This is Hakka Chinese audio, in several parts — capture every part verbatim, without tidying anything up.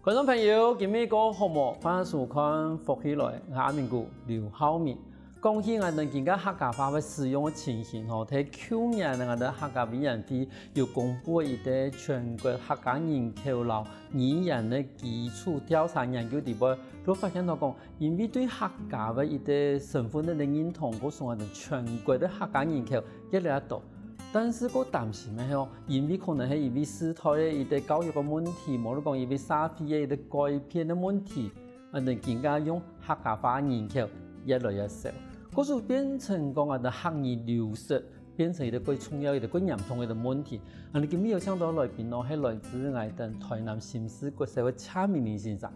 觀眾朋友，今晡日過好無？歡迎收看《福氣來》，𠊎阿明哥劉浩明。講起𠊎等今个客家話个使用个情形吼，在舊年呢，𠊎等客家委員會有公布一个全國客家人口摎語言个基礎調查研究底背，就發現到講，因為對客家个一个身份个認同，故所𠊎等全國个客家人口越來越多。 但是過擔心个係哦，因為可能係因為世代个一个教育个問題，無論講因為社會个一个改變个問題，𠊎等今个用客家話人口越來越少，故所變成講𠊎等客語流失，變成一个過重要、一个過嚴重个一个問題。𠊎等今晡日有請到來賓哦，係來自𠊎等臺南新市國小个謝明玲先生。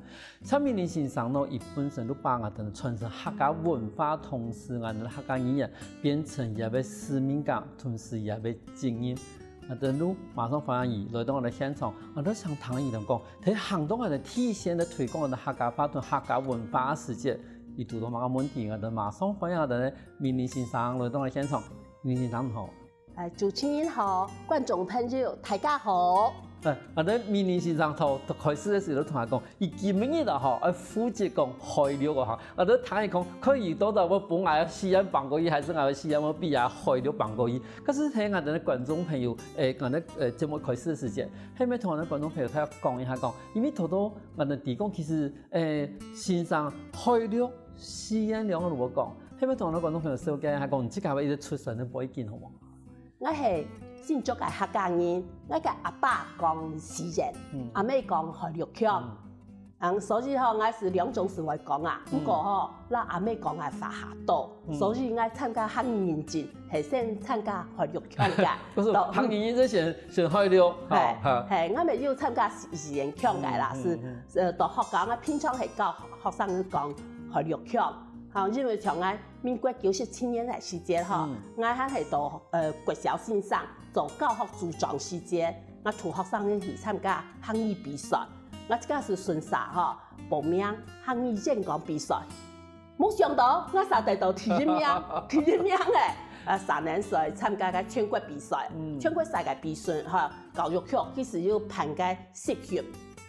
謝明玲先生呢，佢本身就把𠊎等傳承客家文化，同時𠊎等客家語言變成佢个使命感，同時佢个責任。𠊎等就馬上歡迎佢來到𠊎等現場，𠊎等想聽佢講，在行動𠊎等第一線个推廣𠊎等客家話同客家文化个時節，佢堵到麼个問題，𠊎等馬上歡迎𠊎等明玲先生來到𠊎等現場。明玲先生好。 哎，主持人好，觀眾朋友，大家好。哎，𠊎等明玲先生頭，頭開始个時候同𠊎講，佢今晡日啊吼，愛負責講海陸个哈。𠊎等聽佢講，可以到底會分𠊎四縣放過去，還係𠊎四縣會比啊海陸放過去？可是聽𠊎等个觀眾朋友，哎，𠊎等呃節目開始个時間，係毋係同𠊎等觀眾朋友大家講一下講，因為頭頭𠊎等提供其實，哎，先生海陸四縣兩个如何講，係毋係同𠊎等觀眾朋友紹介一下講，你自家个一个出身个背景好無？ 𠊎係新竹个客家人，𠊎个阿爸講四縣，阿姆講海陸腔。嗯，所以吼，𠊎係兩種係會講啊。毋過吼，摎阿姆講个話較多，所以𠊎參加客語認證，係先參加海陸腔个。不是，客語認證先，先海陸，係，係，𠊎乜有參加四縣腔个啦，係，呃，到學校，𠊎平常係教學生講海陸腔，吼，因為像𠊎 民國九十七年个時節吼，𠊎還係做呃國小先生，做教學組長時節，𠊎同學生去參加客語比賽。𠊎自家係順續吼報名客語演講比賽，無想到𠊎煞得到第一名，第一名誒！啊，三年歲參加个全國比賽，全國賽个比賽吼，教育局其實有辦个集訓，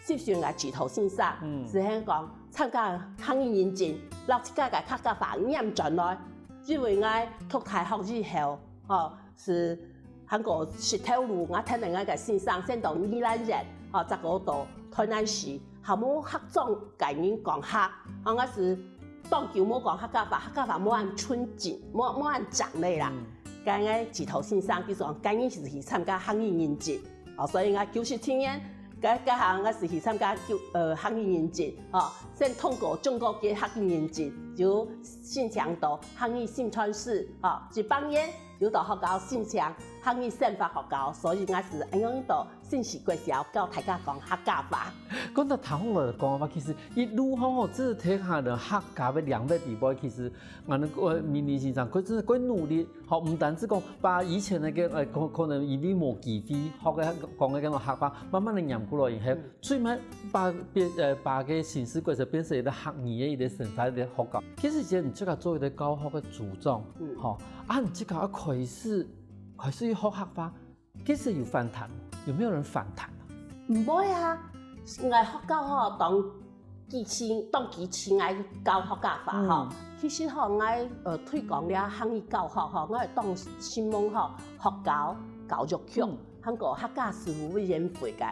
集訓个指導先生，係講 參加客語認證，摎自家个客家話唸轉來。因為𠊎讀大學以後，吼，係還過食頭路，𠊎跈等𠊎个先生先到宜蘭縣，吼，再過到臺南市，還無客庄个人講客，吼，𠊎係當久無講客家話，客家話無恁純淨，無，無恁靚咧啦。該𠊎指導先生佢講，該人係去參加客語認證。 哦，所以𠊎九十七年，該，該下𠊎係去參加九，呃，客語認證，吼，先通過中高級客語認證，就申請到客語薪傳司，吼，一八年又到學校申請客語生活學校，所以𠊎係恁樣到新市國小教大家講客家話。講到聽落來講个話，其實一路吼，吼，這係聽下个客家个兩个地方，其實𠊎等个明玲先生，佢真係過努力。 好，毋單止講把以前个，呃，可，可能因為無機會學个，講个該種客話，慢慢个唸過來以後，最尾把變，呃，把該新市國小變成一個客語个一個生態个學校。其實以前你自家做一個教學个組長，吼，啊，你自家要開始，開始去學客話，其實有反彈，有沒有人反彈啊？毋會啊，𠊎學校吼，當 支持，當支持𠊎教客家話吼。其實吼，𠊎，呃，推廣這客語教學吼，𠊎會當承蒙吼，學校、教育局，還過客家事務委員會个，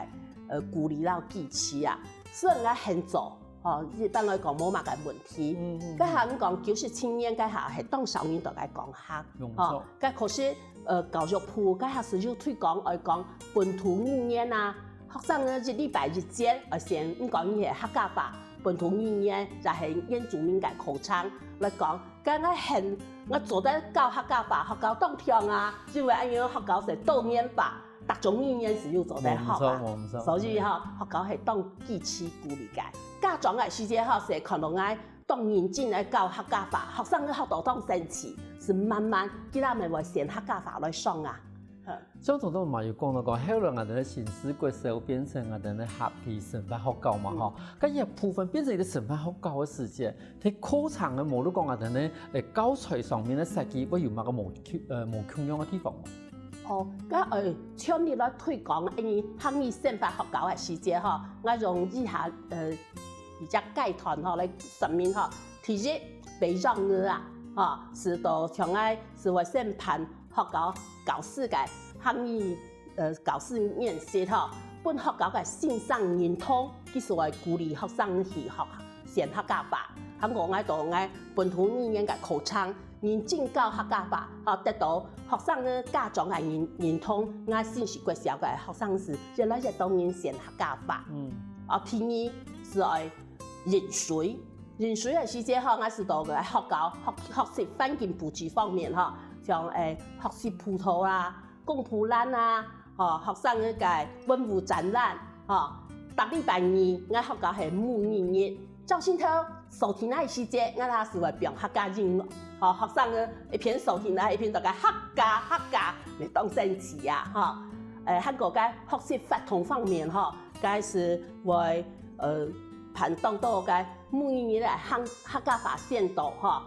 呃，鼓勵摎支持啊。雖然𠊎現做，吼，一般來講無麼个問題。該下𠊎講九十七年該下係當少人在該講客，吼，該可是，呃，教育部該下係有推廣愛講本土語言啊， 學生呢，一禮拜一節，愛先，毋管你係客家話、本土語言，也係原住民个課程來講，該𠊎很，𠊎做得教客家話，學校當暢啊，因為恁樣學校係多元化，逐種語言係有做得學啊。無錯，無錯。所以吼，學校係當支持鼓勵个。家長个時節吼，係看到𠊎當認真个教客家話，學生个學到當生趣，係慢慢佢等乜會選客家話來上啊。 像頭先嘛有講到講，後來𠊎兜个新市國小變成𠊎兜个合宜生活學校嘛，吼，該一部分變成一個生活學校个時節，在課程个無論講𠊎兜个，誒，教材上面个設計會有麼个無共，呃，無共樣个地方無？哦，該愛全力來推廣，因為客語生活學校个時節吼，𠊎用以下呃一隻階段吼來說明吼。第一，培養語啊，吼，係到像𠊎係會先辦學校教師个客語呃教師研習吼，分學校个先生認同，佢係會鼓勵學生去學 選客家話，還過𠊎到𠊎本土語言个課程，認真教客家話，吼，得到學生个家長个認認同，𠊎新市國小个學生係越來越多人選客家話。嗯。哦，第二係愛引水，引水个時節吼，𠊎係到个學校學學習環境布置方面吼，像誒學習葡萄啊、 公布欄啊，吼，學生个文物展覽，吼，逐禮拜二，𠊎學校係母語日，朝晨頭掃地个時節，𠊎也係會放客家音樂，吼，學生个一片掃地啊，一片就講客家客家，乜當生趣啊，吼。誒，還過个學習活動方面吼，該係會呃辦當多个母語日个客客家話宣導，吼，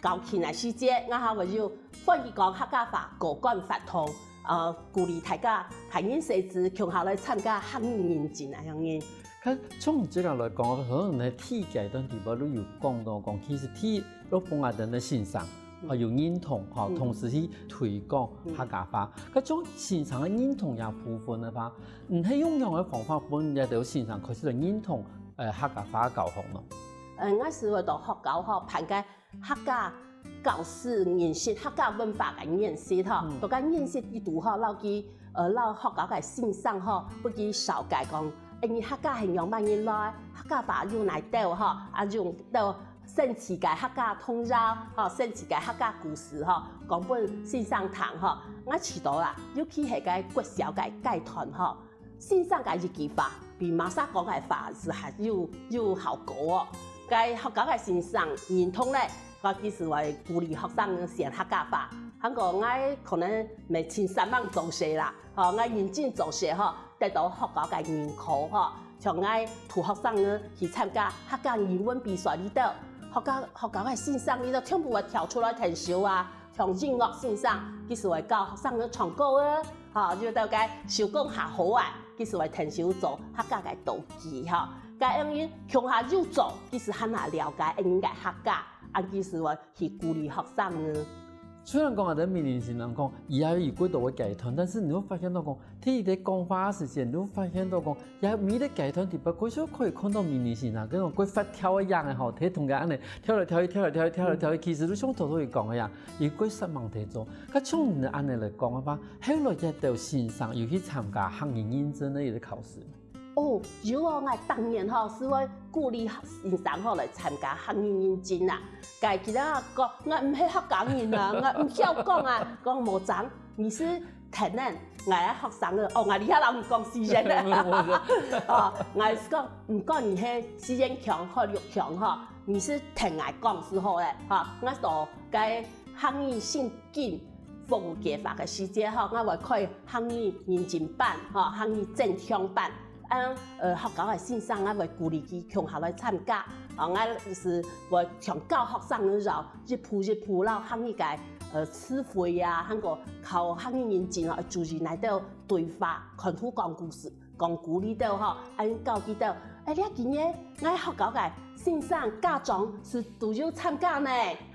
校慶个時節，𠊎還會有 歡喜講客家話過關活動，呃，鼓勵大家大人細子共下來參加客語認證恁樣个。該從這个來講，可能呢，第一階段地方都有講到講，其實第一，要分𠊎等个先生，嗯。啊，有認同，吼，嗯。同時去推廣客家話。嗯。該種先生个認同這部分个話，嗯，係用樣个方法分這兜先生開始來認同，呃，客家話教學呢？嗯，𠊎係會到學校吼，辦个 客家教師認識客家文化个研習吼，嗯。都个研習裡肚吼，摎佢，呃，摎學校个先生吼，分佢紹介講，誒，你客家係仰般人來，客家話有哪兜吼，啊，有兜生趣个客家童謠，吼，生趣个客家故事吼，講分先生聽吼。𠊎試著啦，尤其係該國小个階段吼， 先生个一句話，比麼儕講个話係還有有效果哦。該學校个先生認同咧，該佢係會鼓勵學生選客家話。還過𠊎可能乜盡煞猛做事啦，吼，𠊎認真做事吼，得到學校个認可吼。像𠊎渡學生呢去參加客家語文比賽裡肚，學校學校个先生佢就全部會跳出來𢯭手啊。 像音樂先生，佢係會教學生仔唱歌仔，吼，又到該手工學好啊，佢係會𢯭手做客家个道具，吼。該恁樣共下有做，佢係還較了解恁樣个客家，啊，佢係會去鼓勵學生仔。雖然講𠊎兜美玲先生講，佢也有幾多个階段，但是你會發現到講，第一个講話个時間，你會發現到講， 也每一个階段裡背，佢就可以看到美玲先生，該種會發跳个樣仔吼，在同佢恁仔跳來跳去，跳來跳去，跳來跳去，其實就像頭頭佢講个樣，佢會煞猛在做。該像你恁仔來講个話，後來這兜先生有去參加客語認證个一个考試無？哦，有哦，𠊎當然吼，係會鼓勵先生吼來參加客語認證啊。該佢兜講，𠊎毋係客家人啊，𠊎毋曉講啊，講無正，你係 跈等𠊎个學生仔，哦，𠊎這下摎你講時間咧。哦，𠊎係講，毋管你係時間強、學歷強吼，你係跈𠊎講就好咧，吼。𠊎到該客語信件服務計畫个時節吼，𠊎會開客語認證班，吼，客語增強班。 恁，呃，學校个先生啊，會鼓勵佢共下來參加。哦，𠊎係會像教學生恁樣，一步一步摎客語个，呃，詞彙啊，還過考客語認證哦，注意哪兜對話，看圖講故事，講古裡肚吼，恁教佢兜。哎，這今日𠊎學校个先生家長係都有參加呢。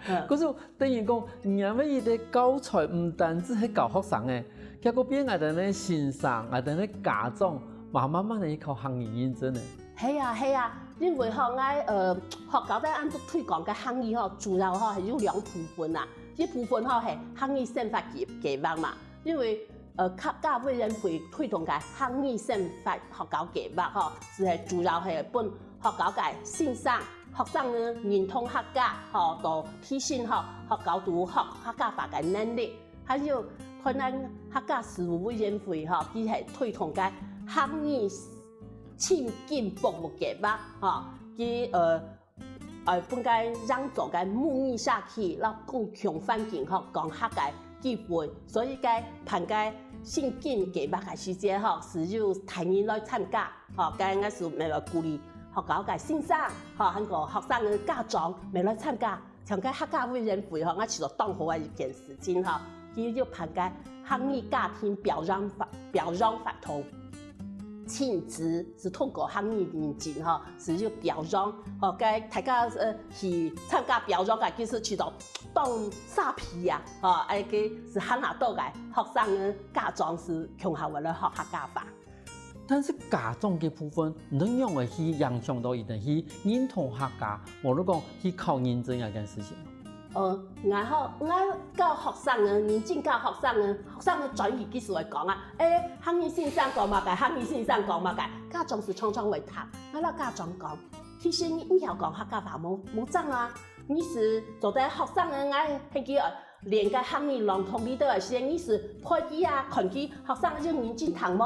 嗯。可是 等於講，你這位个教材毋單止係教學生仔，結果變𠊎兜个先生、𠊎兜个家長，嘛慢慢仔去考客語認證仔。係啊，係啊，因為吼，𠊎，呃，學校在恁樣推廣个客語吼，主要吼係有兩部分啊。一部分吼係客語生活計計畫嘛，因為，呃，客家委員會推動个客語生活學校計畫吼，係主要係分學校个先生 學生仔認同客家，吼，到提升吼學校肚學客家話个能力。還有，台南客家事務委員會吼，佢係推動个客語親近服務計畫，吼，佢，呃，呃，分个營造个母語社區，摎公共環境吼，講客个機會，所以該辦个親近計畫个時節吼，係有大人來參加。 吼，該𠊎係乜來鼓勵學校个先生，吼，還過學生个家長乜來參加，像該客家委員會吼，𠊎試著當好个一件事情吼，佢有辦个客語家庭表揚活，表揚活動。親子係通過客語認證吼，係有表揚吼，該大家呃去參加表揚个，其實去到當沙皮啊，吼，哎，該係喊下到个學生个家長係共下會來學客家話。但是家長个部分，你仰會去影響到佢等去認同客家，無論講去考認證這件事情？ 呃，𠊎吼，𠊎教學生个，認真教學生个，學生个轉去其實會講啊，欸，客語先生講麼个，客語先生講麼个，家長係常常會讀。𠊎摎家長講，其實你毋曉講客家話無，無差啊，你係做得學生个，𠊎喊佢，呃，練个客語朗讀裡肚个時間，你係陪佢啊，看佢學生有認真聽無？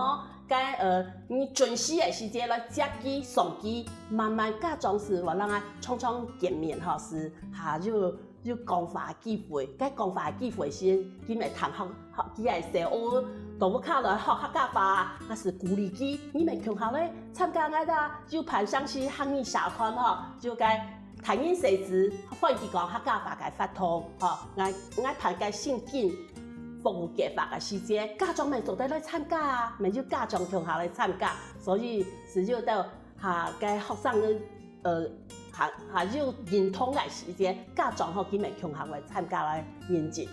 該，呃，你準時个時間來接佢、送佢，慢慢家長係會摎𠊎常常見面吼，係，哈，有 有講話个機會，該講話个機會時，佢乜聽學，學，佢个細學，到屋下來學客家話，𠊎係鼓勵佢，你乜共下來參加𠊎个有辦相識客語社團吼，就該大人細子，歡喜講客家話个活動吼，𠊎，𠊎辦个聖經服務計畫个時節，家長乜做得來參加啊，乜有家長共下來參加，所以係有到 哈，該學生个，呃，哈，哈有認同个時節，家長吼，佢乜共下會參加來認證。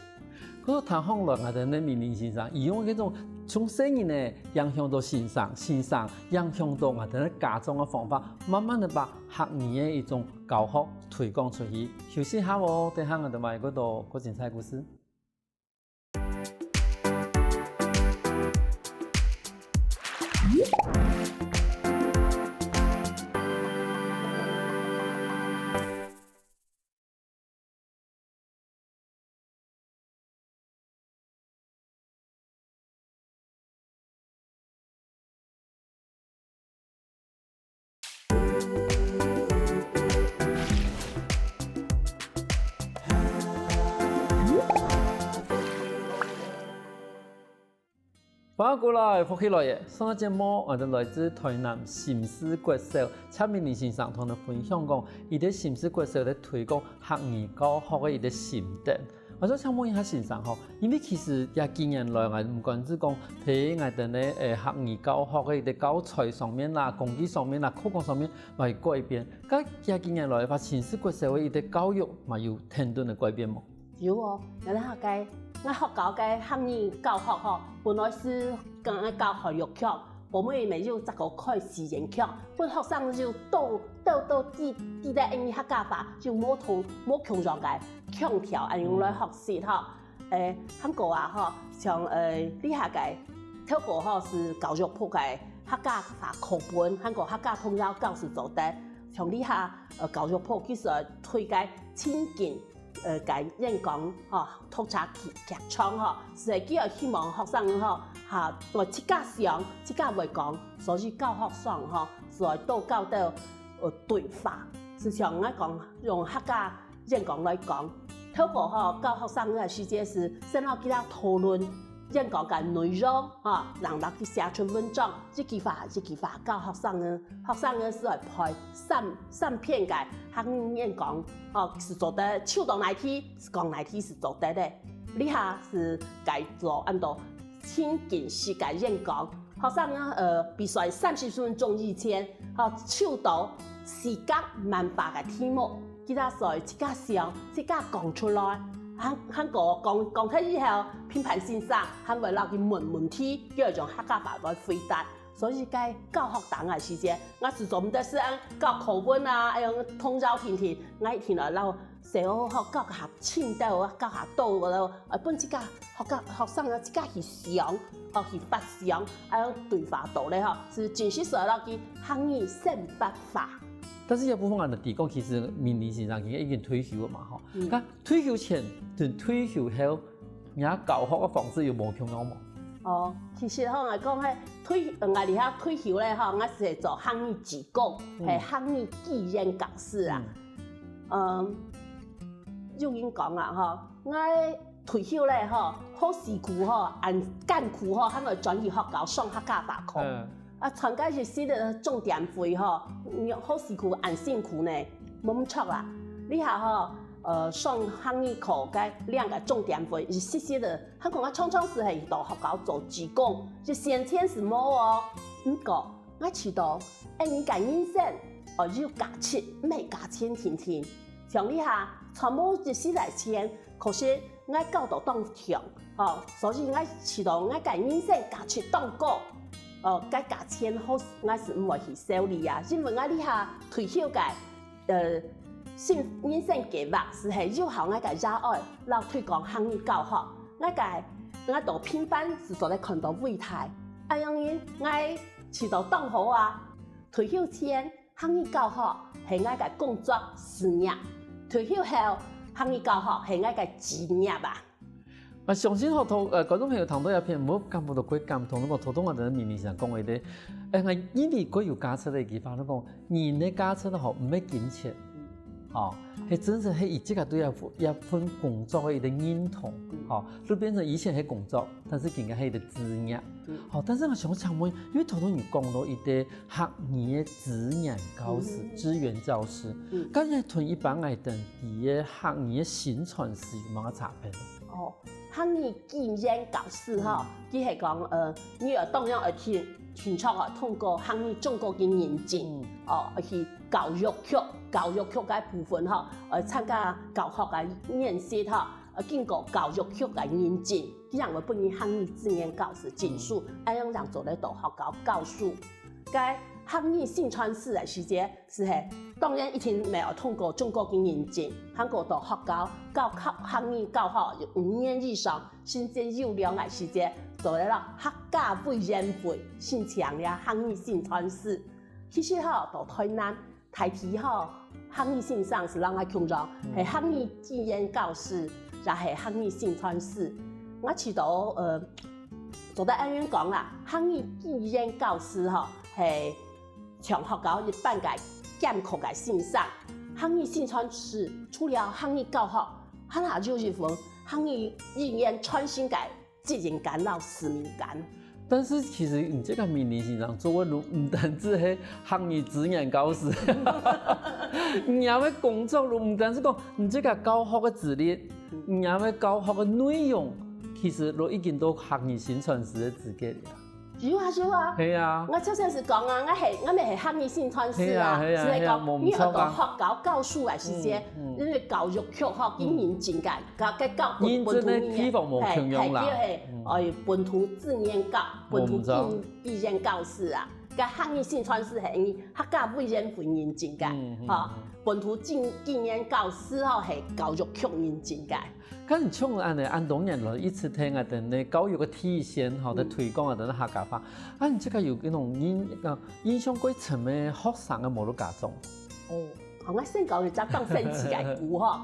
可是聽起來，𠊎等个明玲先生，佢用該種從細人仔影響到先生，先生影響到𠊎等个家長个方法，慢慢个把客語个一種教學推廣出去。休息下哦，等下𠊎等還有更多更精彩故事。 歡迎過來，福氣來了！上個節目，𠊎等來自臺南新市國小，蔡明玲先生同𠊎等分享講，佢在新市國小在推廣客語教學个一個心得。 𠊎想請問一下先生吼，因為其實這幾年來，𠊎毋管係講在𠊎等个，欸，客語教學个一個教材上面啦、工具上面啦、課綱上面，嘛有改變。該這幾年來，話新市國小个一個教育嘛有跈等个改變無？有哦，𠊎等該，𠊎學校个客語教學吼，本來係講教海陸腔， 後尾乜有再過開四縣腔，分學生就都，都，都知，知得用客家話，就無同，無共樣个腔調，恁樣來學習吼。欸，還過啊吼，像，欸，這下个，透過吼係教育部个客家話課本，還過客家童謠教室做得，像這下，呃，教育部其實推个情境 呃，个演講吼，讀者劇，劇場吼，係佢希望學生吼，哈，愛自家想，自家會講，所以教學上吼，係愛多教到，呃，對話。就像𠊎講，用客家演講來講，透過吼，教學生个時節係先摎佢等討論，演講个內容吼，然後佢寫出文章，一句話一句話教學生个，學生个係愛背三，三篇个客語演講，吼，係做得手動來提， 講來提係做得个。這下係改做恁多情境式个演講，學生呢，呃，必須三十分鐘以前，吼，抽到四個漫畫个題目，佢等愛自家想，自家講出來，還，還過講，講忒以後，評判先生還會摎佢問問題，佢愛用客家話來回答。 所以該教學堂个時節，𠊎係做毋得係恁教課文啊，恁樣童謠定定，𠊎一定愛摎細學吼教較深兜啊，教較多个咯，呃，分自家學个學生啊，自家去想，吼，去發想，恁樣對話到咧吼，係真實係摎佢客語生活化。但是這部分𠊎等知講，其實明玲先生佢已經退休了嘛，吼。嗯。該退休前同退休後，你教學个方式有無共樣無？哦，其實吼，𠊎講係退，𠊎這下退休咧吼，𠊎係做客語志工，嗯。係客語語言教師啊。嗯。嗯，有人講啊吼，𠊎退休咧吼，好辛苦吼，恁艱苦吼，還愛轉去學校上客家話課。嗯。 啊，參加一些个重點會吼，你好辛苦，恁辛苦呢，無毋著啦。這下吼，呃，上客語課个兩个重點分，一實習个，還講𠊎常常係去到學校做志工，一仙錢係無哦。毋過，𠊎知道，恁樣个人生，哦，有價值，毋係價錢定定。像這下，全無一息來錢，可是𠊎搞到當暢，吼，所以𠊎知道𠊎个人生價值當高，哦，該價錢好，𠊎係毋會去愁慮啊，因為𠊎這下退休个 呃，新人生計畫係係有效𠊎个熱愛，摎推廣客語教學。𠊎个，𠊎到平板係做得看到偉大。恁樣呢，𠊎知道當好啊。退休前，客語教學係𠊎个工作事業；退休後，客語教學係𠊎个志業啊。 𠊎相信吼，同，呃，觀眾朋友聽到這片，無感覺到過感動，如果頭先𠊎等明明想講个咧，哎，𠊎認為過有價值个一句話，就講人个價值吼，毋係金錢，吼，係真實係佢自家對這，這份工作个一個認同，吼，就變成以前係工作，但是今个係一個志業，吼，但是𠊎想請問，因為頭先你講到一個 客語个支援教師，嗯。支援教師，嗯。該个同一般𠊎等知个客語个薪傳師有麼个差別？哦，客語支援教師吼，嗯。佢係講，呃，你愛當然愛去，去學哦，通過客語中高級認證，嗯。哦，去教育局，教育局个部分吼，呃，參加教學个研習吼，呃，經過教育局个認證，佢正會分你客語支援教師證書，嗯。恁樣正做得到學校教書。 該客語薪傳師个時節，係係，當然一定愛通過中高級認證，還過到學校教客，客語教學有五年以上，甚至有兩个時節，做得摎客家委員會申請這客語薪傳師。其實吼，到臺南，大體吼，客語先生係摎𠊎共樣，嗯。係客語支援教師，也係客語薪傳師。𠊎知道，呃， 做得恁樣講啦，客語支援教師吼，係像學校一般个兼課个先生。客語薪傳師除了客語教學，還有一份客語語言傳承个責任感摎使命感。但是其實你這個明明先生做个就毋單止係客語支援教師，你个工作就毋單止講你這個教學个資歷，你个教學个內容， 其實就已經到客語薪傳師个資格了。有啊，有啊。係啊。𠊎就算係講啊，𠊎係，𠊎乜係客語薪傳師啊，係啊，係啊，係啊，係講，無毋著啊。你愛到學校教書个時節，嗯，嗯。因為教育局吼，嗯。佢認證个，教，个教本，認證个地方無共樣啦。本土語言，係，係，佢係，嗯。愛本土支援教，本土無毋著。支，支援教師啊，个客語薪傳師係因為客家委員會認證个，嗯，嗯，吼，嗯。本土支，支援教師吼係教育局認證个。 該你像恁呢，恁多年來一直聽啊，等呢教育个體現吼，嗯。在推廣啊，等呢客家話。啊，你這個有該種印，啊，印象過深个學生个無在家中？哦，𠊎先講一隻當生趣个故吼。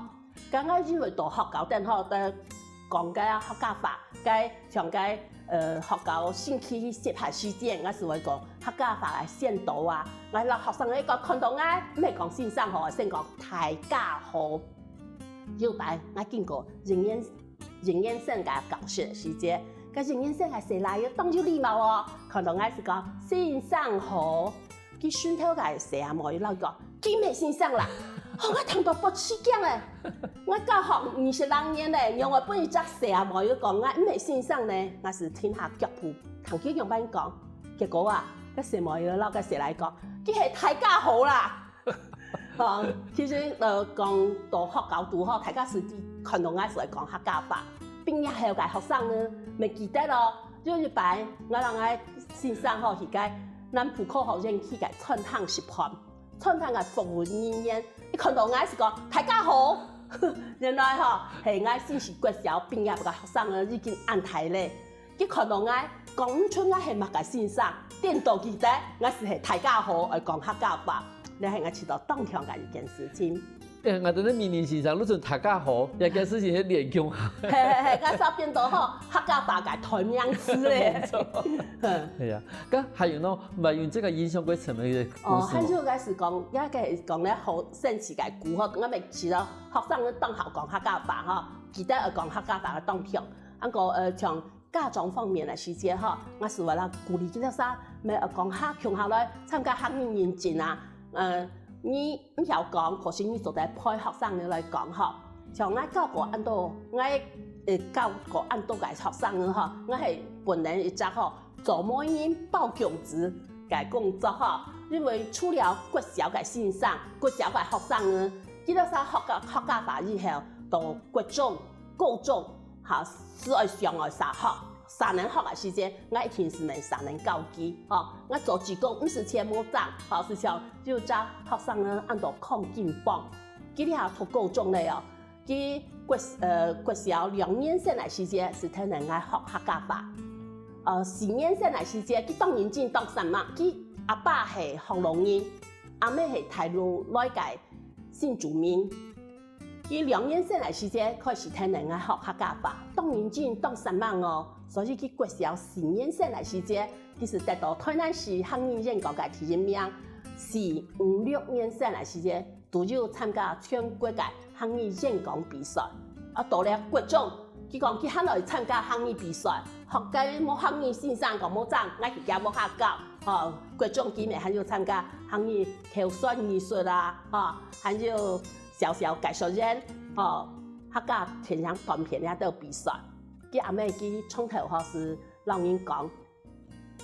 剛剛因為到學校等吼，在講个客家話，該像該，呃，學校新起設計時間，𠊎係會講客家話个宣導啊。𠊎摎學生个講，看到𠊎，毋係講先生吼，先講大家好。 有擺，𠊎經過一年，一年生个教室个時節，該一年生个細倈仔當有禮貌哦，看到𠊎係講先生好，佢脣頭个細阿妹摎佢講，佢毋係先生啦，吼，𠊎聽到發刺驚欸！𠊎教學二十零年咧，仰會分一隻細阿妹講𠊎毋係先生呢？𠊎係停下腳步，聽佢仰般講。結果啊，該細妹摎該細倈講，佢係大家好啦！ 哦，其實，呃，講到學校肚吼，大家係看到𠊎係會講客家話。畢業後个學生呢，乜記得哦。有一擺，𠊎摎𠊎先生吼，去該南部科學園區个餐廳食飯。餐廳个服務人員，一看到𠊎係講，大家好。原來吼，係𠊎新市國小畢業个學生呢，已經恁大咧。 佢看到𠊎，講毋出𠊎係麼个先生，顛倒記得𠊎係係大家好，愛講客家話，這係𠊎試著當暢个一件事情。欸，𠊎等个明明先生，你準大家好，這件事情係連共下。係係係，𠊎煞變到吼，客家話个代名詞咧。無錯。係啊，該還有呢，還有這個印象過深个一個故事無？哦，還有个係講，也个係講咧好生趣个故吼，𠊎每次咯，學生當好講客家話吼，記得愛講客家話个當暢。啊，個，呃，像 家長方面个時節吼，𠊎係會摎鼓勵佢兜儕，乜愛講客，共下來參加客語認證啊。呃，你毋曉講，可是你做得陪學生來講吼。像𠊎教過恁多，𠊎，呃，教過恁多个學生仔吼，𠊎係分𠊎一隻吼，做媒人包供子个工作吼。因為除了國小个先生、國小个學生仔，佢兜儕學个客家話以後，到國中、高中，吼，係愛上愛社學。三年學个時節，𠊎一定係能三年教佢，吼。𠊎做志工毋係錢無賺，吼，係像有隻學生仔安到康金芳，佢這下讀高中了哦。 佢國，呃，國小兩年生个時節，係聽等𠊎學客家話。呃，四年生个時節，佢當認真當煞猛，佢阿爸係學老人，阿姆係大陸來个新住民。佢兩年生个時節開始聽等𠊎學客家話，當認真當煞猛哦。所以佢國小四年生个時節，佢係得到台南市客語演講个第一名。四、五、六年生个時節， 都有參加全國个客語演講比賽。啊，到了國中，佢講佢還愛參加客語比賽，學校無客語先生講無正，𠊎去厥屋下教。吼，國中佢乜還有參加客語口說藝術啊，吼，還有小小解說員，吼，客家電影短片這兜比賽。佢阿姆佢從頭吼係摎人講，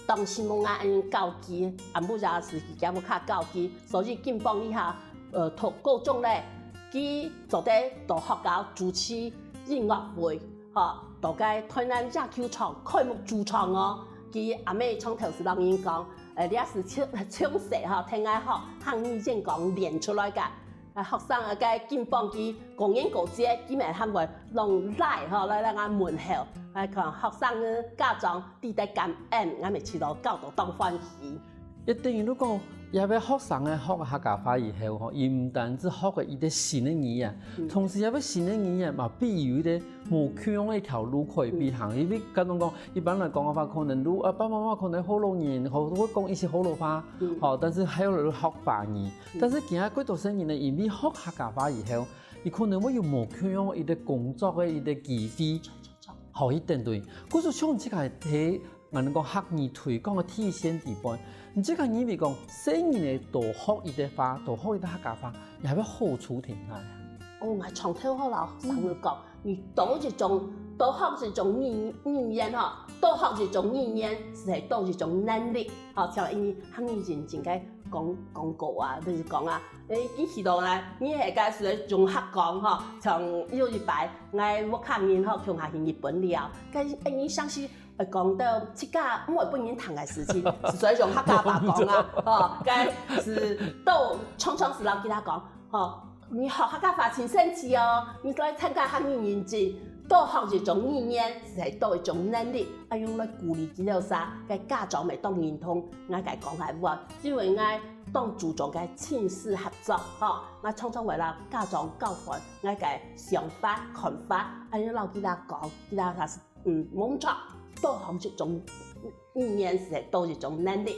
當時無𠊎恁教佢，阿姆也係去厥屋下教佢，所以金芳這下，呃，讀高中了，佢做得到學校主持音樂會，吼，到該台南野球場開幕主唱哦。佢阿姆從頭係摎人講，呃，這係從，從細吼，聽𠊎學客語演講練出來个。 啊，學生啊，該金芳佢過年過節，佢乜還會摎來吼，來來𠊎門口，來看學生啊，家長知得感恩，𠊎乜試著教到當歡喜。也等於你講，這位學生啊，學客家話以後吼，佢毋單止學个一個新个語言，嗯。同時這位新个語言嘛，必有一個無共樣个一條路可以去行。嗯。因為，敢講講，一般來講个話，可能你，啊，爸爸媽媽可能學老人，吼，會講一些學老話，嗯。吼，但是還有人學華語。 但是今下幾多細人呢，因為學客家話以後，佢可能會有無共樣一個工作个一個機會，好，一等對。故所像這個在𠊎等講客語推廣个第一線底背，你這個認為講，細人呢多學一個話，多學一個客家話，也會好處在哪？哦，𠊎從頭好摎學生講，你多一種，多學一種語，語言吼，多學一種語言，係多一種能力，吼，像因為客語認真个 講，講過啊，就是講啊，誒，佢去到呢，你係該時用客講吼，像有一擺，𠊎屋下人吼，共下去日本尞，該，誒，你像係，呃，講到自家毋會分人聽个事情，係所以用客家話講啊，吼，該係都常常係摎佢兜講，吼，你學客家話真神奇哦，你來參加客語認證，多學一種語言，係多一種能力，愛用來鼓勵佢兜儕，該家長乜當認同，𠊎个講个話，因為𠊎 當注重个親子合作，吼，𠊎常常會摎家長交換𠊎个想法、看法，恁樣摎佢兜講，佢兜也係，嗯，無錯，多學一種語言係多一種能力。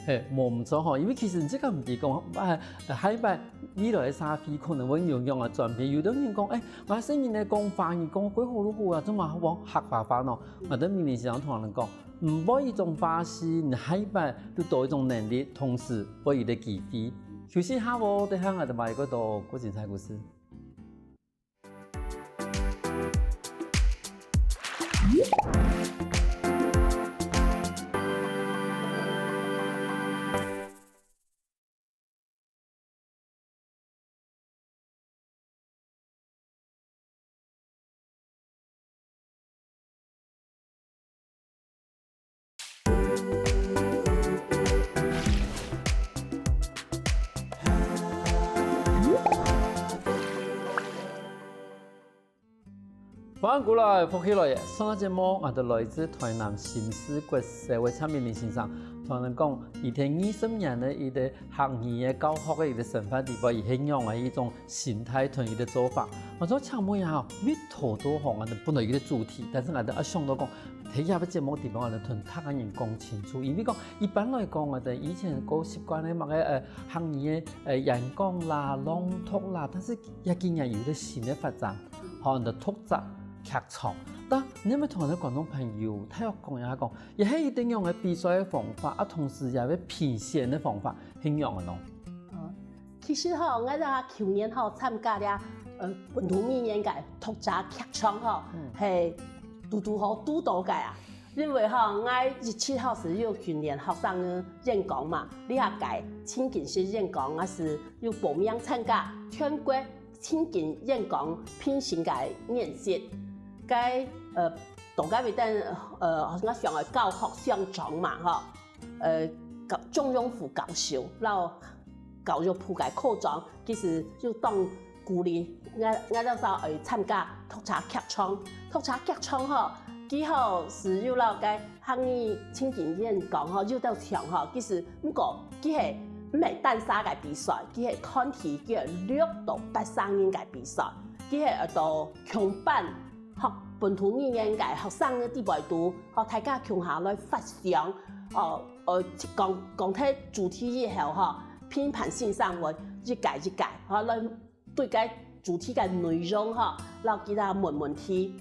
嘿，無毋著吼，因為其實你這個毋係講，啊，下一擺未來个社會可能會有樣个轉變。有兜人講，誒，𠊎細人仔講華語講幾好都好啊，做麼个往客話化呢？𠊎等明年時常同人講， 毋會一種話事，你下一擺就多一種能力，同時會有个機會。休息下哦，等下𠊎等還有過多古精彩故事。 歡迎過來，福氣來了！上個節目，𠊎等來自台南新市國小个蔡明林先生，同𠊎等講，佢在二十年个一個客語个教學个一個生活裡背，佢係仰仔一種 心態同佢个做法。𠊎想請問一下吼，因為頭到吼，𠊎等本來有一個主題，但是𠊎等也想到講，在這個節目裡背，𠊎等同大家人講清楚。因為講，一般來講，𠊎等以前个習慣个麼个，呃，客語个，呃，演講啦、朗讀啦，但是這幾年有一個新个發展，吼，𠊎等讀者劇場。但你有無同𠊎等觀眾朋友，大約講一下講，這係一個仰仔个比賽个方法，啊，同時也係評選个方法，係仰仔个呢？哦，其實吼，𠊎這舊年吼參加這，呃，本土語言个讀者劇場吼，嗯。係堵堵好堵到个啊。因為吼，𠊎一直吼係有訓練學生个演講嘛，這下个情境式演講，𠊎係有報名參加全國情境演講評審个面試。該，呃，到該位等，呃，𠊎想愛教學相長嘛，吼。 呃，教，中央府教授，摎教育部个科長，其實就當鼓勵𠊎，𠊎兜儕愛參加讀者劇場。讀者劇場吼，佢吼係有摎个客語情境演講吼，有兜像吼，其實毋過佢係毋係單儕个比賽，佢係團體，佢係六到八儕人个比賽，佢係愛到共班 學本土語言个學生个底背肚，吼，大家共下來發想，哦，呃，講，講忒主題以後吼，評判先生會一個一個，吼，來對該主題个內容吼，摎佢兜問問題。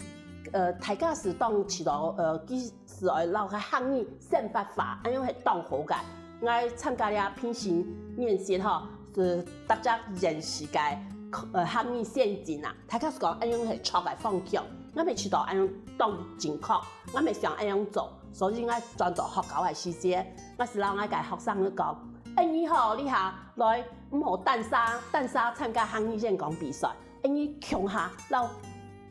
呃，大家係當知道，呃，佢係愛摎个客語生活化，恁樣係當好个。 𠊎參加這評審面試吼，係大家認識个，呃，客語先進啊，大家係講恁樣係著个方向，𠊎乜知道恁樣當正確，𠊎乜想恁樣做，所以𠊎轉到學校个時節，𠊎係摎𠊎个學生講，恁樣吼，這下來毋好單儕，單儕參加客語演講比賽， 恁樣共下摎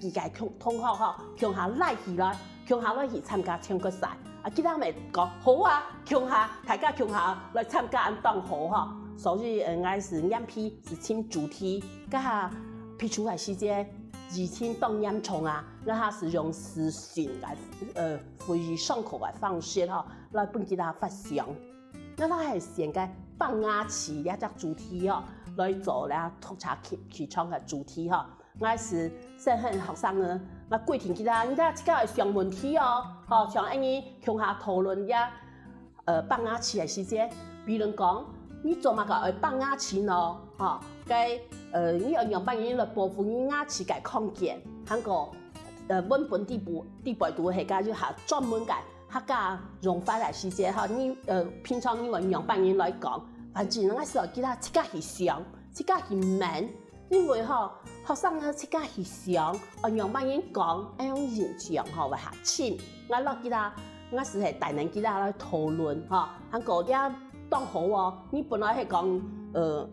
幾個同，同學吼，共下拉起來，共下來去參加全國賽。啊，佢兜乜講好啊，共下，大家共下來參加，恁當好吼。所以，呃，𠊎係原皮係尋主題，該下皮膚个時節，疫情當嚴重啊，𠊎下係用視訊个，呃，會議上課个方式吼，來分佢兜發想。 𠊎兜係選个放牙期這隻主題哦，來做這讀者劇，劇場个主題吼。𠊎係先喊學生呢，𠊎規定佢兜，你兜自家愛想問題哦，吼，像恁樣共下討論這，呃，放牙期个時節，比如講，你做麼个愛放牙期呢？吼，該，呃，你愛仰般形來保護你牙齒个康健，還過，呃，文本底部，底背肚係个有下專門个 客家用法个時節吼，你，呃，平常你會仰般形來講，反正𠊎係愛佢兜自家去想，自家去問，因為吼，學生呢自家去想，愛仰般形講，恁樣印象吼會較深。𠊎摎佢兜，𠊎係會帶領佢兜來討論吼，還過這當好哦，你本來係講，呃，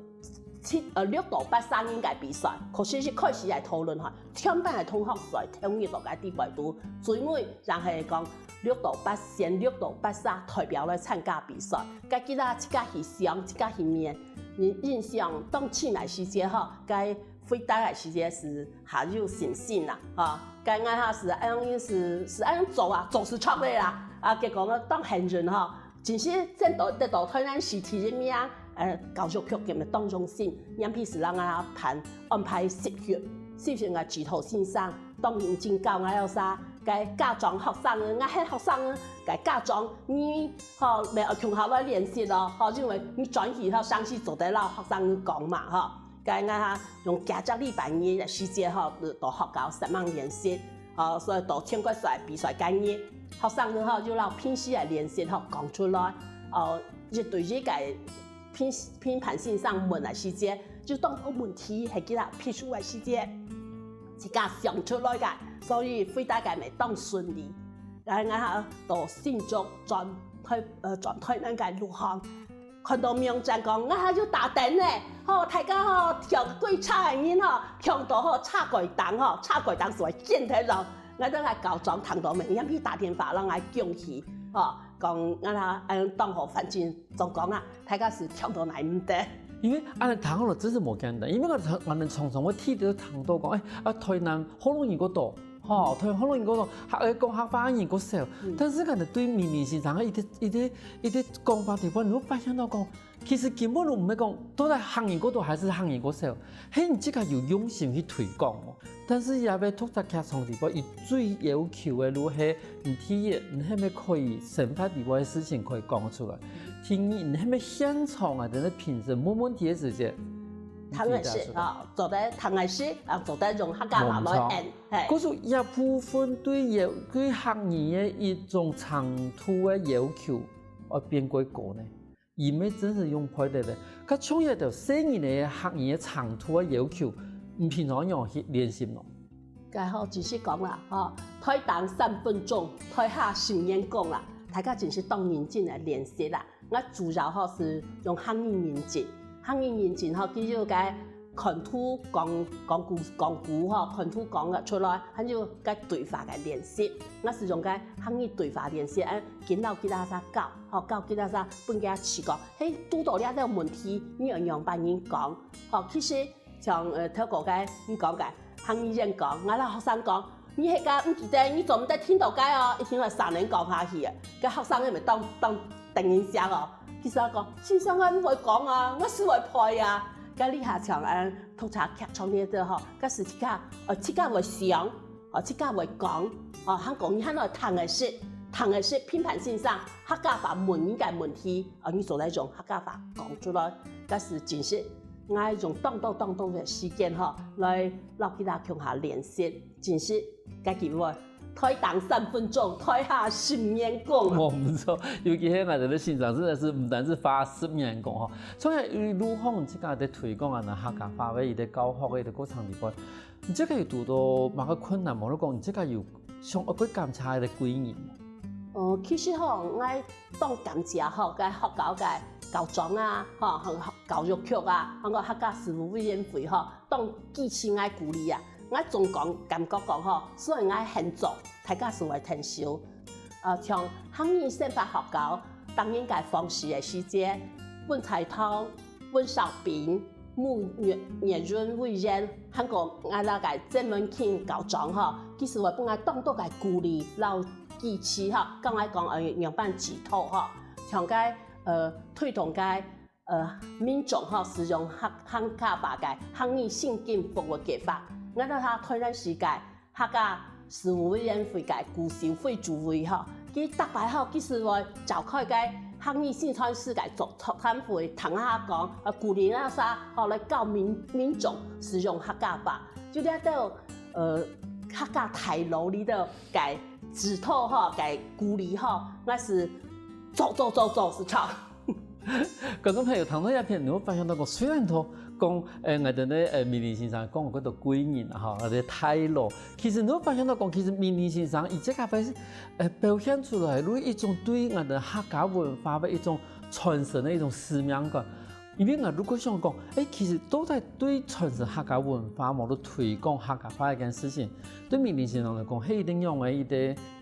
七，呃，六到八儕人个比賽，可是一開始來討論吼，全班个同學就同意到該底背肚，最尾正係講六到八，選六到八儕代表來參加比賽。該佢兜自家去想，自家去面，印象當深个時節吼，該回答个時節係較有信心啦，吼。該𠊎哈係恁樣，係，係恁樣做啊，做係著个啦。啊，結果呢，當幸運吼， 真係真得，得到臺南市第一名，呃，教育局今日當用心，原皮係摎𠊎辦安排實習，實習个指導先生，當認真教𠊎兜儕，該家長學生，𠊎喊學生，該家長，你，吼，乜愛共下來練習哦，吼，因為你轉去吼，常時做得摎學生講嘛，吼。 該𠊎哈用幾隻禮拜日个時節吼，到學校煞猛練習，吼，所以到全國賽比賽該日，學生呢吼又摎平時个練習吼講出來，哦，一對一个評，評判先生問个時節，就當多問題係佢兜皮膚个時節，自家想出來个，所以回答个乜當順利。該𠊎哈到新竹轉臺，呃，轉臺南个路項， 看到明正講，啊，有打燈呢，吼，大家吼，搶過車个人吼，搶到吼，車蓋燈吼，車蓋燈所見頭咯。𠊎兜个校長聽到乜，𠊎去打電話摎𠊎恭喜，吼，講，啊，恁當好，反正總講啊，大家係搶到哪毋得。因為恁樣聽落真係無簡單，因為𠊎，𠊎等常常會聽到聽到講，哎，啊，臺南好容易過到， 吼，對，可能人講，客，呃，講客話个人較少，嗯。但是可能對明明先生个一个，一个，一个講法地方，你會發現到講，其實根本就毋係講到底客人較多還係客人較少，係你自家有用心去推廣哦。但是這个讀者劇場地方，佢最要求个就係，你第一，你係毋係可以生活地方个事情可以講出來？第二，你係毋係現場啊，在該評審問問題个時節，聽个識，你提出來。啊，做得聽个識，啊，做得用客家話來應，無錯。嘿。故所這部分對要，對客語个一種程度个要求，會變過高呢？佢乜真實用背得咧。該像這兜細人仔个客語个程度个要求，你平常仰般去練習呢？該吼，直接講啦，吼，台頂三分鐘，台下十年功啦，大家真實當認真來練習啦。 𠊎主要吼係用客語認證，客語認證吼，佢有該看圖講講古講古吼，看圖講出來，還有該對話个練習。𠊎係用該客語對話練習，哎，緊摎佢兜儕教，吼，教佢兜儕分佢試講，嘿，堵著這兜問題，你愛仰般人講？吼，其實像呃頭過个你講个， 客語演講，𠊎摎學生講，你係个毋記得，你做毋得聽著个哦，一定愛三年講下去啊。該學生係毋係當當得人惜哦？其實𠊎講，先生，𠊎毋會講啊，𠊎係會背啊。該這下像恁讀冊劇場个時候吼，該係自家呃自家會想，哦自家會講，哦還講你還愛聽个識，聽个識評判先生客家話問你个問題，哦你做得用客家話講出來，該係真實。 𠊎用當多當多个時間吼，來摎佢兜共下練習，真實，該句話，台頂三分鐘，台下十年功啊。無毋著，尤其係𠊎兜个先生，真的是毋單淨花十年功吼，所以一路上自家在推廣啊，客家話个一個教學个一個過程裡背，你自家有堵著麼个困難無？你講你自家有想愛過感謝个貴人無？哦，其實吼，𠊎 當感謝吼，該學校个校長啊，吼，教育局啊，還過客家事務委員會吼，當支持𠊎鼓勵啊。𠊎總講感覺講吼，雖然𠊎還早，大家係會𢯭手。呃，像客語生活學校，當年个訪視个時節，溫彩棠、溫小平、 慕月月潤委員，還過𠊎兜个曾文慶校長吼，其實會分𠊎當多个鼓勵摎支持吼，教𠊎講愛仰般指導吼，像該呃推動該呃民眾吼使用客客家話个客語信金服務計畫，𠊎兜下台南市个 客家事務委員會个古秀惠主委吼，佢逐擺吼，佢係會召開个客語宣傳師个座座談會，聽下講，呃，鼓勵𠊎兜儕吼來教民民眾使用客家話。就這兜呃客家大路裡肚个指導吼，个鼓勵吼，𠊎係做做做做係著。 觀眾朋友，聽著這片，你會發現到講，雖然講，講，欸，𠊎兜呢，欸，明林先生講過幾多貴人啊，吼，𠊎兜大路，其實你會發現到講，其實明林先生佢自家个，欸，表現出來，有一種對𠊎兜客家文化个一種傳承个一種使命感。因為𠊎如果想講，欸，其實到底對傳承客家文化，無論推廣客家話這件事情，對明林先生來講，係一定仰仔一個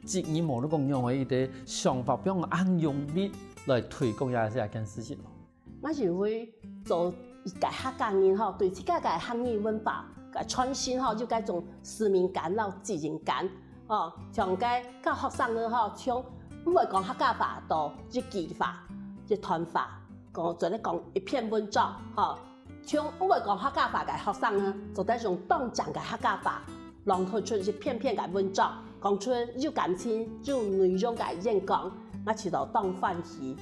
責任，無論講仰仔一個想法，比較恁用力 來推廣這這件事情咯。𠊎認為做一個客家人吼，對自家个客語文化个傳承吼，有該種使命感摎責任感吼。像該教學生呢吼，像毋會講客家話都一句話、一段話，講做得講一篇文章吼。 像毋會講客家話个學生呢，做得用當正个客家話，朗讀出一篇篇个文章，講出有感情、有內容个演講，𠊎試著當歡喜。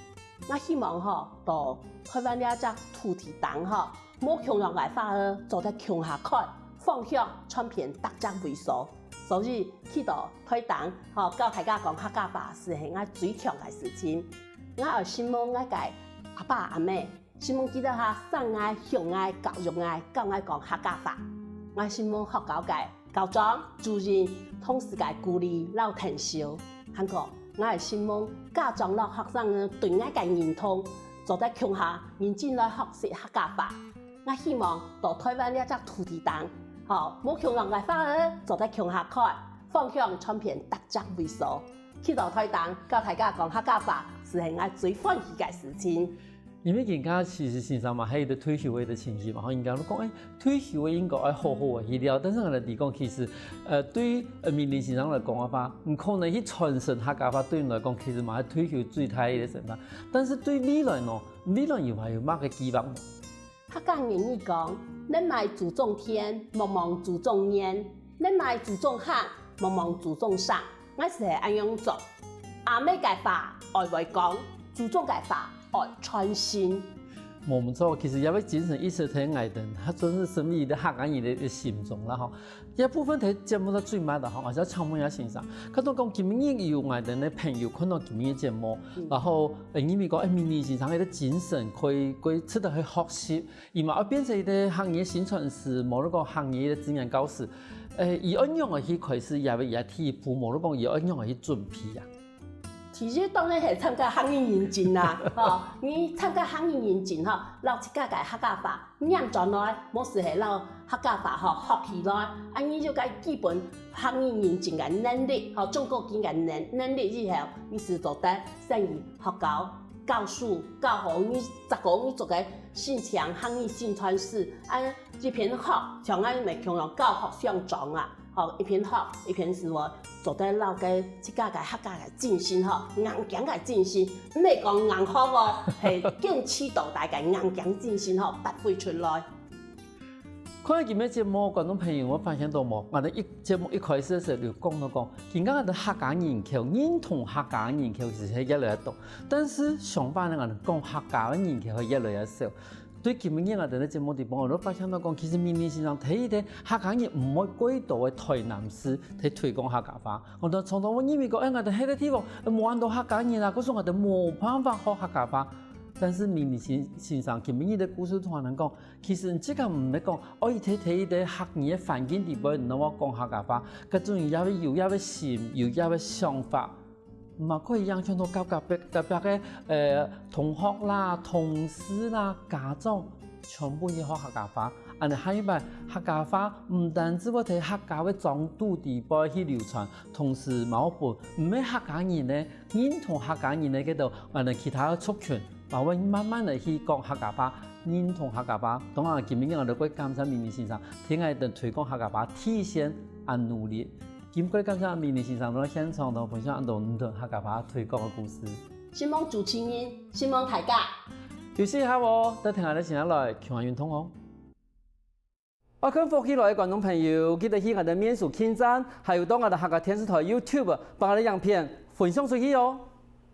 𠊎希望吼，到台灣這隻土地頂吼，無共樣个花兒做得共下開，芳香傳遍逐隻位所。所以去到台頂吼，教大家講客家話，係𠊎最暢个事情。𠊎愛承蒙𠊎个阿爸阿姆， 承蒙佢兜下生𠊎、養𠊎、教育𠊎、教𠊎講客家話。𠊎承蒙學校个校長、主任、同事个鼓勵摎𢯭手。還過，𠊎也承蒙家長摎學生仔對𠊎个認同，做得共下認真來學習客家話。𠊎希望到台灣這隻土地頂，吼，無共樣个花兒做得共下開，芳香傳遍逐隻位所。去到台頂，教大家講客家話，係𠊎最歡喜个事情。 因為人家其實先生嘛，還有一個退休个一個情形嘛，吼，人家都講，欸，退休个應該愛好好个去尞。但是𠊎來提講，其實，呃，對於呃明林先生來講个話，毋可能去傳承客家話，對你來講，其實嘛係退休最大个一個成分。但是對未來呢，未來有還有麼个計畫無？客家諺語講，人埋祖宗田，莫忘祖宗年；人埋祖宗坑，莫忘祖宗城。 𠊎係恁樣做。阿姆个話愛會講，祖宗个話愛傳承。無毋著，其實這位精神一直在𠊎兜，佢真係深入在客家人个心中啦吼。這部分在節目个最尾啦吼，𠊎想請問一下先生，看到講今日有𠊎兜个朋友看到今日个節目，然後誒，因為講誒，明明先生个精神可以可以值得去學習，佢嘛愛變成一個客語个宣傳師，無論講客語个資源教師，誒，佢愛仰般去開始這位這第一步，無論講佢愛仰般去準備啊？ 其實當然係參加客語認證啦，吼，你參加客語認證吼，摎自家个客家話唸轉來，無就係摎客家話吼學起來，恁樣就該基本客語認證个能力，吼，中高級个能能力以後，你就做得生意學校教書，教好你，再過你做个申請客語宣傳師，恁一邊學，像恁樣共樣教學相長啊。 吼，一邊學一邊就做得摎該自家个客家个精神吼，硬頸个精神，毋係講硬殼哦，係堅持到底个硬頸精神吼，發揮出來。看今日節目，觀眾朋友有發現到無？𠊎兜一節目一開始个時候有講到講，今下个客家人口，認同客家人口其實係越來越多，但是相反呢，𠊎兜講客家个人口係越來越少。 對今日𠊎兜个節目裡背，𠊎都發現到講，其實明明先生提議个客家人毋會過多个台南市去推廣客家話。𠊎兜常常會認為講，誒，𠊎兜該個地方，誒，無恁多客家人啊，故所𠊎兜無辦法學客家話。但是明明先先生今日个故事同𠊎兜講，其實你自家毋係講，愛去提提一個客語个環境裡背，你愛講客家話，該種有這個有這個心，有這個想法。 嘛可以影響到隔隔壁隔壁个，呃，同學啦、同事啦、家長，全部去學客家話。恁樣下一擺客家話毋單止會在客家个莊肚裡背去流傳，同時嘛會分毋係客家人呢，認同客家人呢，該兜，恁樣其他个族群，嘛會慢慢个去講客家話，認同客家話。當然，今日𠊎兜過感謝明明先生，替𠊎兜推廣客家話，提升恁努力。 今過感謝明明先生來現場同分享恁多你同客家話推廣个故事。承蒙主持人，承蒙大家。休息一下哦，等聽下个先來，共下運動哦。愛看福氣來个觀眾朋友，記得去𠊎兜面書網站，還有到𠊎兜客家電視台YouTube，幫𠊎兜影片分享出去哦。